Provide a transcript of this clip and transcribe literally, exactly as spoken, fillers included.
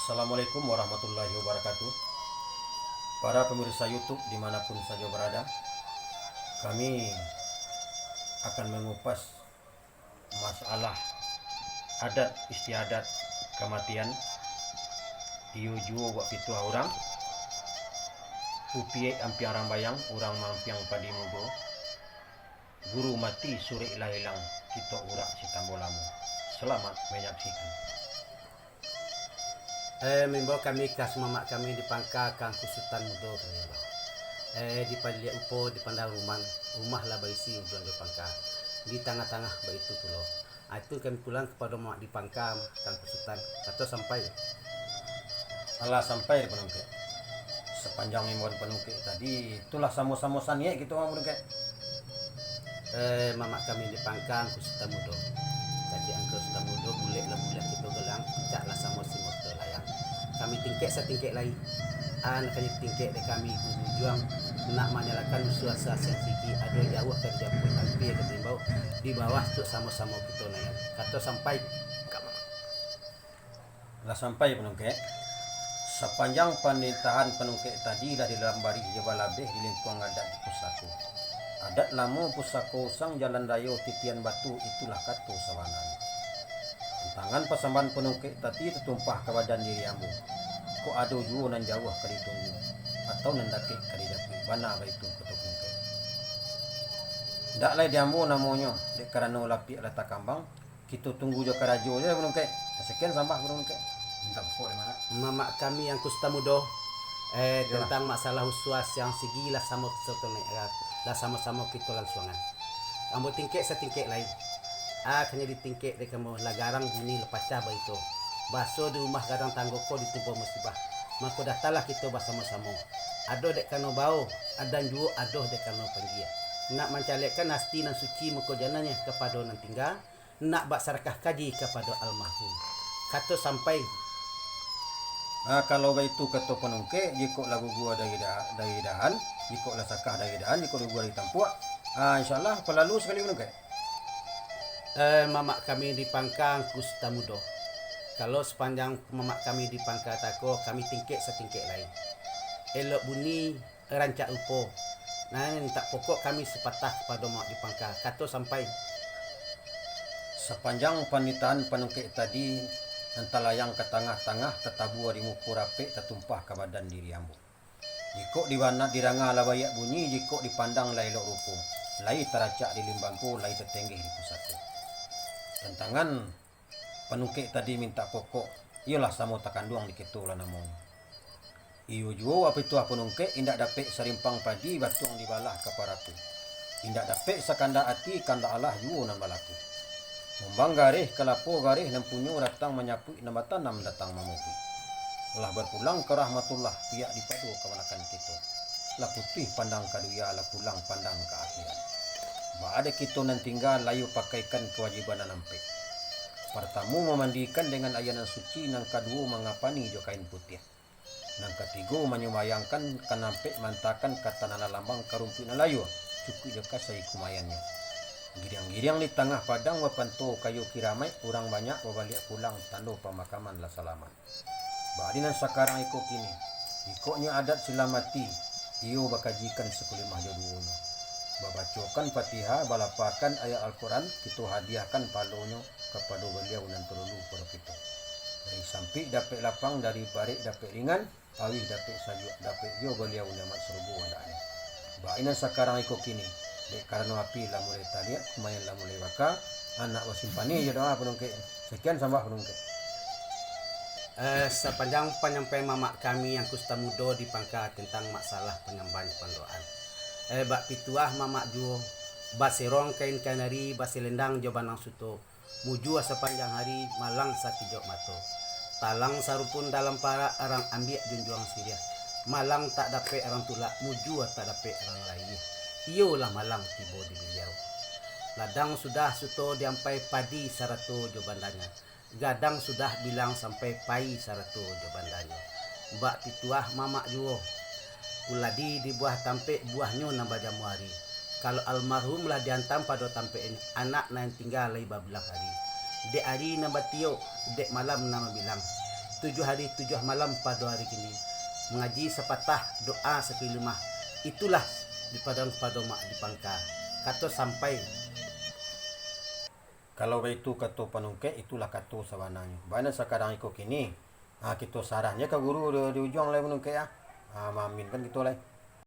Assalamualaikum warahmatullahi wabarakatuh. Para pemirsa YouTube dimanapun saja berada, kami akan mengupas masalah adat istiadat kamatian. Iyo juo wak pituah urang, pupiek ampiang rambayang, urang mampiang padi mudo, guru mati surek lah ilang, kitok urak si tambo lamo. Selamat menyaksikan. Eh, maimbau kami ka sumamak kami di pangka Kangku Sutan Mudo kami imbau. Eh, di paliak upo di pandang rumah, rumah lah baisi ujuang jo pangka, di tangah-tangah baitu pulo. Ah, itu kami pulang kapado mamak di pangka Kangku Sutan, kato sampai. Alah sampai di panungkek. Sapanjang imbauan panungkek tadi, itulah samo-samo saniaik kito, Bang Panungkek. Eh, mamak kami di pangka Angku Sutan Mudo. Kecek Angku Sutan Mudo, bulek lah bulek kito galang, picak lah samo simoto layang. Kami tingkek satingkek lai. An kami tingkek dek kami ujuang nak manyalakan musuah sasiang sigi, ado jauah ka dijapuik, ampia ka diimbau, di bawah tu samo-samo kito naiak. Kato sampai. Lah sampai panungkek. Sapanjang panitahan panungkek tadi lah dilambari jo balabeh di lingkuang adat di pusako. Adat lamo pusako usang jalan rayo titian batu, itulah kato sabananyo. Tantangan pasambahan panungkek tadi tatumpah ka badan diri ambo. Kok ado juo nan jauah ka ditunggu, atau nan dakek ka dijapuik, bana baitu kato panungkek. Ndak lai di ambo namonyo, dek karano lapiak lah takambang, kito tunggu jo karajo se, Bang Dungkek. Sakian sambah, Bang Dungkek. Mintak pupuk di mana? Mamak kami Angku Sutan Mudo, eh, Iyolah. tantang masalah usua siang sigi lah samo kito tu naik, lah samo-samo kito langsuangan. Ambo tingkek satingkek lai. Ah, kanyo ditingkek dek ambo, lah garang bunyi lah pacah baitu. Baso di rumah gadang tanggo ko ditimpo musibah. Mako datanglah kito basamo-samo. Ado dek kano bao, adan juo ado dek kano panggia. Nak mancaliakkan asti nan suci mako jananyo kapado nan tingga, nak bak sarakah kaji kapado almarhum. Kato sampai. Ah, kalau baitu kato panungkek, jikok lah gugua dari da-, dari dahan, jikok lah sakah dari dahan, jikok lah gugua dari tampuak, ah, insya Allah palalu sakali panungkek. Eh, mamak kami di pangka Angku Sutan Mudo. Kalau sapanjang mamak kami di pangka tako, kami tingkek satingkek lai. Elok bunyi, rancak rupo. Nah, mintak pokok kami sapatah kapado mamak di pangka. Kato sampai. Sapanjang panitahan panungkek tadi, nan talayang ka tangah-tangah, tatabua di muko rapek, tatumpah ka badan diri ambo. Jikok di bana diranga lah baiak bunyi, jikok dipandang lah elok rupo, lai taracak di limbago, lai tatenggeh di pusako. Tantangan panungkek tadi mintak pokok, iyolah samo takanduang di kito lah namonyo. Iyo juo wak pituah panungkek, indak dapek sarimpang padi batuang dibalah ka paraku. Indak dapek sakandak ati, kandak Allah juo nan balaku. Mumbang gareh kalapo, gareh nan punyo datang manyapuik, nan batanam datang mamupuik. Lah bapulang ka rahmatullah, piak dipado kamanakan kito. Lah putuih pandang ka dunia, lah pulang pandang ka akhirat. Baa dek kito nan tingga, layo pakaikan kawajiban nan ampek. Partamo, mamandikan dengan aia nan suci, nan kaduo, mangapani jo kain putiah. Nan katigo, manyumbayangkan ka nan ampek, maantakan ka tanah nan lambang, ka rumpuik nan layua, cukuik jo kasai kumayannyo. Giriang-giriang di tangah padang, bapanto kayu kiramaik, urang banyak babaliak pulang, tando pamakaman lah salamaik. Baa di nan sakarang iko kini, jikok nyo adat silam ati, iyo bakajikan sakulimah jo duonyo. Babacokan Fatihah, balapakan ayat Al-Quran, kito hadiahkan pahalonyo kapado baliau nan tadulu pado kito. Dari sampik dapek lapang, dari barek dapek ringan, awih dapek sajuak, dapek jo baliau nikmat sarugo andaknyo. Baa di nan sakarang iko kini, dek karano api lah mulai taliak, kumayan lah mulai baka, anak basimpani jo doa panungkek. Sakian sambah panungkek. Eh, sapanjang panyampaian mamak kami Angku Sutan Mudo di pangka tantang masalah panyambahan pandoaan. Eh, bak pituah mamak juo, baserong kain kanari, baselendang jo banang suto, mujua sapanjang hari, malang sakijok mato. Talang sarupun dalam parak, arang ambiak junjuang siriah. Malang tak dapek arang tulak, mujua tak dapek arang layie. Iyolah malang tibo di biliau. Ladang sudah suto diampai, padi sarato jo bandanya. Gadang sudah bilang sampai, pai sarato jo bandanya. Bak pituah mamak juo. Kuladi di buah tampek, buahnyo nan bajamu ari. Kalau almarhum lah diantam pado tampeknyo, anak nan tingga lai babilang ari. Dek ari nan batiok, dek malam nan babilang. Tujuah hari tujuah malam pado hari kini, mangaji sapatah, doa sakilimah. Itulah dipadang pado mak di pangka. Kato sampai. Kalau baitu kato panungkek, itulah kato sabananyo. Bana sakadang iko kini, ha, kito sarahnya ka guru di, di ujuang lai manungkek, ah. Ha, maaminkan kito lai.